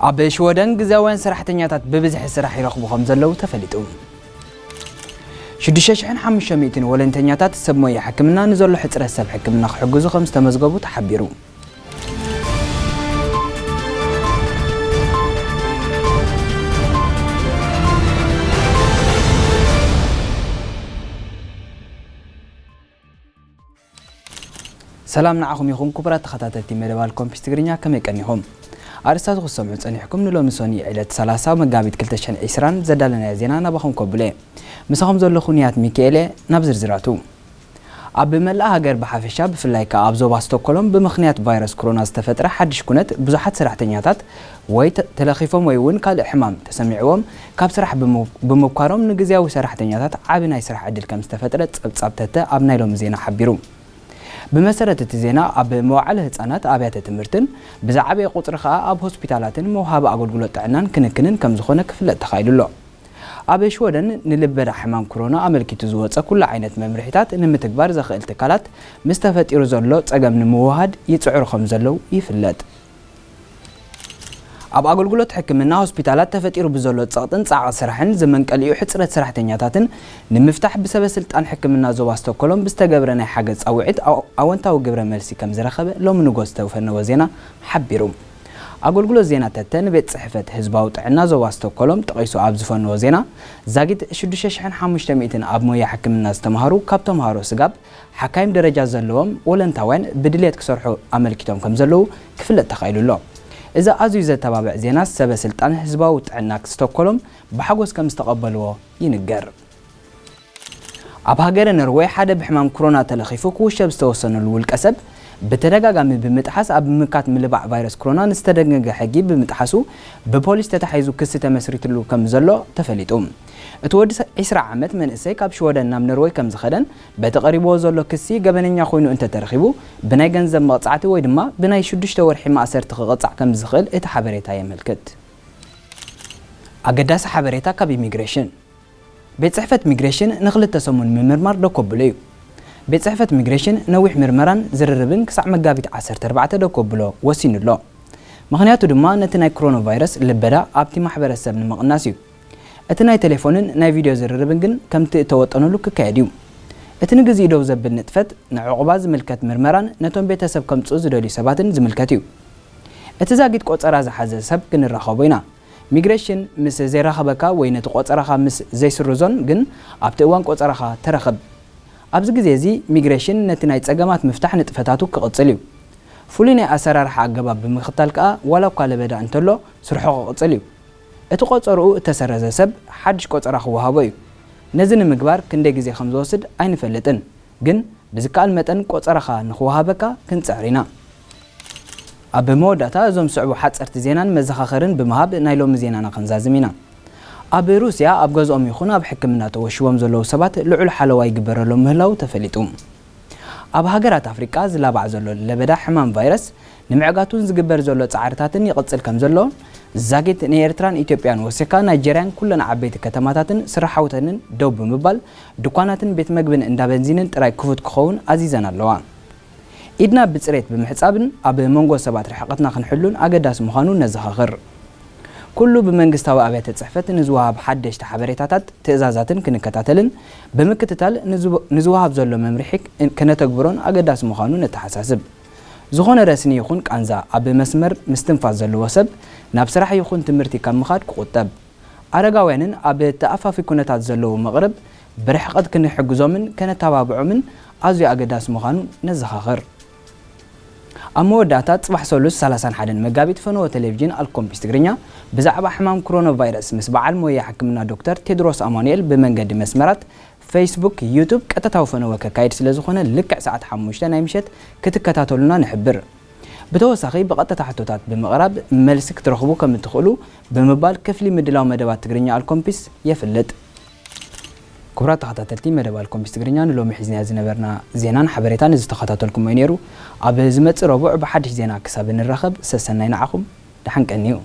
ኣብ ሽወደን ግዝያውያን ሰራሕተኛታት ብብዝሒ ስራሕ ይረኽቡ ከም ዘለዉ ተፈሊጡ። ሽዱሽተ ሽሕን ሓሙሽተ ሚእትን ወለንተኛታት ሰብ ሞያ ሕክምና ንዘሎ ሕጽረት ሰብ ሕክምና ክሕግዙ ከም ዝተመዝገቡ ተሓቢሩ። ሰላም ንዓኹም ይኹን ክቡራት ተኸታተልቲ መደብ ኣልኮምፒስ ትግርኛ፣ ከመይ ቀኒኹም? ኣርእስታቱ ክትሰምዑ ጸኒሕኩም። ንሎሚ ሶኒ ዕለት ሰላሳ መጋቢት ክልተ ሽሕን ዕስራን ዘዳለናዮ ዜና ናባኹም ከብሎ እየ። ምሳኹም ዘለኹ ንያት ሚካኤል እየ። ናብ ዝርዝራቱ። ኣብ መላእ ሃገር ብሓፈሻ ብፍላይ ከኣ ኣብ ዞባ ስቶኮሎም ብምኽንያት ቫይረስ ኮሮና ዝተፈጥረ ሓድሽ ኩነት ብዙሓት ሰራሕተኛታት ወይ ተ-፣ ተለኺፎም ወይ እውን ካልእ ሕማም ተሰሚዕዎም ካብ ስራሕ ብሙ-፣ ብምብኳሮም ንግዝያዊ ሰራሕተኛታት ዓቢ ናይ ስራሕ ዕድል ከም ዝተፈጥረ ጸብጻብ ተተ ኣብ ናይ ሎሚ ዜና ሓቢሩ። ብመሰረት እቲ ዜና ኣብ መዋዕለ ህጻናት ኣብያተ ትምህርትን ብዝዓበየ ቁጽሪ ከኣ ኣብ ሆስፒታላትን መውሃቢ ኣገልግሎት ጥዕናን ክንክንን ከም ዝኾነ ክፍለጥ ተኻኢሉ ኣሎ። ኣብ ሽወደን ንልበዳ ሕማም ኮሮና ኣመልኪቱ ዝወጸ ኩሉ ዓይነት መምርሒታት ንምትግባር ዘኽእል ትካላት ምስ ተፈጢሩ ዘሎ ጸገም ንምውሃድ ይጽዕሩ ከም ዘለዉ ይፍለጥ። ኣብ ኣገልግሎት ሕክምና ሆስፒታላት ተፈጢሩ ብዘሎ ጸቕጥን ጻዕቒ ስራሕን ዝመንቀሊኡ ሕጽረት ሰራሕተኛታትን ንምፍታሕ ብሰበ ስልጣን ሕክምና ዞባ ስቶኮሎም ብዝተገብረ ናይ ሓገዝ ጻውዒት ኣው-፣ ኣወንታዊ ግብረ መልሲ ከም ዝረኸበ ሎሚ ንጎ ዝተፈነወ ዜና ሓቢሩ። ኣገልግሎት ዜና ተተ ንቤት ጽሕፈት ህዝባዊ ጥዕና ዞባ ስቶኮሎም ጠቒሱ ኣብ ዝፈነዎ ዜና፣ ዛጊት ሽዱሽተ ሽሕን ሓሙሽተ ሚእትን ኣብ ሞያ ሕክምና ዝተማህሩ ካብ ተምሃሮ ስጋብ ሓካይም ደረጃ ዘለዎም ወለንታውያን ብድልየት ክሰርሑ ኣመልኪቶም ከም ዘለዉ ክፍለጥ ተኻኢሉ ኣሎ። እዚ ኣዝዩ ዘተባብዕ ዜና ሰበ ስልጣን ህዝባዊ ጥዕና ስቶኮሎም ብሓጎስ ከም ዝተቐበልዎ ይንገር። ኣብ ሃገረ ነርወይ ሓደ ብሕማም ኮሮና ተለኺፉ ክውሸብ ዝተወሰነሉ ውልቀ ሰብ ብተደጋጋሚ ብምጥሓስ ኣብ ምምካት ምልባዕ ቫይረስ ኮሮና ንዝተደንገገ ሕጊ ብምጥሓሱ ብፖሊስ ተታሒዙ ክሲ ተመስሪትሉ ከም ዘሎ ተፈሊጡ። እቲ ወዲ ዕስራ ዓመት መንእሰይ ካብ ሽወደን ናብ ነርወይ ከም ዝኸደን በቲ ቀሪብዎ ዘሎ ክሲ ገበነኛ ኮይኑ እንተተረኺቡ ብናይ ገንዘብ መቕጻዕቲ ወይ ድማ ብናይ ሽዱሽተ ወርሒ ማእሰርቲ ክቕጻዕ ከም ዝኽእል እቲ ሓበሬታ የመልክት። ኣገዳሲ ሓበሬታ ካብ ኢሚግሬሽን። ቤት ጽሕፈት ሚግሬሽን ንኽልተ ሰሙን ምምርማር ደው ከብሎ እዩ። ቤት ጽሕፈት ሚግሬሽን ነዊሕ ምርመራን ዝርርብን ክሳዕ መጋቢት ዓሰርተ ኣርባዕተ ደው ከብሎ ወሲኑ ኣሎ። ምኽንያቱ ድማ ነቲ ናይ ኮሮና ቫይረስ ልበዳ ኣብቲ ማሕበረሰብ ንምቕናስ እዩ። እቲ ናይ ቴሌፎንን ናይ ቪድዮ ዝርርብን ግን ከምቲ እተወጠነሉ ክካየድ እዩ። እቲ ንግዜኡ ደው ዘብል ንጥፈት ንዕቑባ ዝምልከት ምርመራን ነቶም ቤተሰብ ከምጽኡ ዝደልዩ ሰባትን ዝምልከት እዩ። እቲ ዛጊት ቆጸራ ዝሓዘ ሰብ ክንራኸቦ ኢና። ሚግሬሽን ምስ ዘይራኸበካ ወይ ነቲ ቆጸራኻ ምስ ዘይስርዞን ግን ኣብቲ እዋን ቆጸራኻ ተረኸብ። ኣብዚ ግዜ እዚ ሚግሬሽን ነቲ ናይ ጸገማት ምፍታሕ ንጥፈታቱ ክቕጽል እዩ። ፍሉይ ናይ ኣሰራርሓ ኣገባብ ብምኽታል ከኣ ዋላ እኳ ለበዳ እንተሎ ስርሑ ክቕጽል እዩ። እቲ ቆጸርኡ እተሰረዘ ሰብ ሓድሽ ቆጸራ ክወሃቦ እዩ። ነዚ ንምግባር ክንደይ ግዜ ከም ዝወስድ ኣይንፈልጥን፣ ግን ብዝከኣል መጠን ቆጸራኻ ንኽወሃበካ ክንጽዕር ኢና። ኣብ መወዳእታ እዞም ዝስዕቡ ሓጸርቲ ዜናን መዘኻኸርን ብምሃብ ናይ ሎሚ ዜናና ክንዛዝም ኢና። ኣብ ሩስያ ኣብ ገዝኦም ይኹን ኣብ ሕክምና ተወሺቦም ዘለዉ ሰባት ልዑል ሓለዋ ይግበረሎም ምህላዉ ተፈሊጡ። ኣብ ሃገራት ኣፍሪቃ ዝላባዕ ዘሎ ለበዳ ሕማም ቫይረስ ንምዕጋቱን ዝግበር ዘሎ ጻዕርታትን ይቕጽል ከም ዘሎ ዛጊት ንኤርትራን ኢትዮጵያን ወሲኻ ናይጀርያን ኩለን ዓበይቲ ከተማታትን ስራሓውተንን ደው ብምባል ድኳናትን ቤት መግብን እንዳ በንዚንን ጥራይ ክፉት ክኸውን ኣዚዘን ኣለዋ። ኢድና ብጽሬት ብምሕጻብን ኣብ መንጎ ሰባት ርሕቀትና ክንሕሉን ኣገዳሲ ምዃኑ ነዘኻኽር። ኩሉ ብመንግስታዊ ኣብያተ ጽሕፈት ንዝወሃብ ሓደሽቲ ሓበሬታታት፣ ትእዛዛትን ክንከታተልን ብምክትታል ንዝወ-፣ ንዝወሃብ ዘሎ መምርሒ ከነተግብሮን ኣገዳሲ ምዃኑ ነተሓሳስብ። ዝኾነ ረስኒ ይኹን ቃንዛ ኣብ መስመር ምስትንፋስ ዘለዎ ሰብ ናብ ስራሕ ይኹን ትምህርቲ ካብ ምኻድ ክቑጠብ። ኣረጋውያንን ኣብ ተኣፋፊ ኩነታት ዘለዉ መቕርብ ብርሕቐት ክንሕግዞምን ከነተባብዖምን ኣዝዩ ኣገዳሲ ምዃኑ ነዘኻኽር። ኣብ መወዳእታ፣ ጽባሕ ሰሉስ ሰላሳን ሓደን መጋቢት ፈነወ ቴሌቪዥን ኣልኮምፒስ ትግርኛ ብዛዕባ ሕማም ኮሮና ቫይረስ ምስ በዓል ሞያ ሕክምና ዶክተር ቴድሮስ ኣማኑኤል ብመንገዲ መስመራት ፌስቡክ፣ ዩቱብ ቀጥታዊ ፈነወ ከካይድ ስለ ዝኾነ ልክዕ ሰዓት ሓሙሽተ ናይ ምሸት ክትከታተሉና ንሕብር። ብተወሳኺ ብቐጥታ ሕቶታት ብምቕራብ መልሲ ክትረኽቡ ከም እትኽእሉ ብምባል ክፍሊ ምድላው መደባት ትግርኛ ኣልኮምፒስ የፍልጥ። ክቡራት ተኸታተልቲ መደብ ኣልኮምፒስ ትግርኛ ንሎሚ ሒዝናዮ ዝነበርና ዜናን ሓበሬታን እዚ ዝተኸታተልኩሞ እዩ ነይሩ። ኣብ ዝመጽእ ረቡዕ ብሓድሽ ዜና ክሳብ እንራኸብ ሰሰናይ ንዓኹም፣ ደሓን ቀንዩ።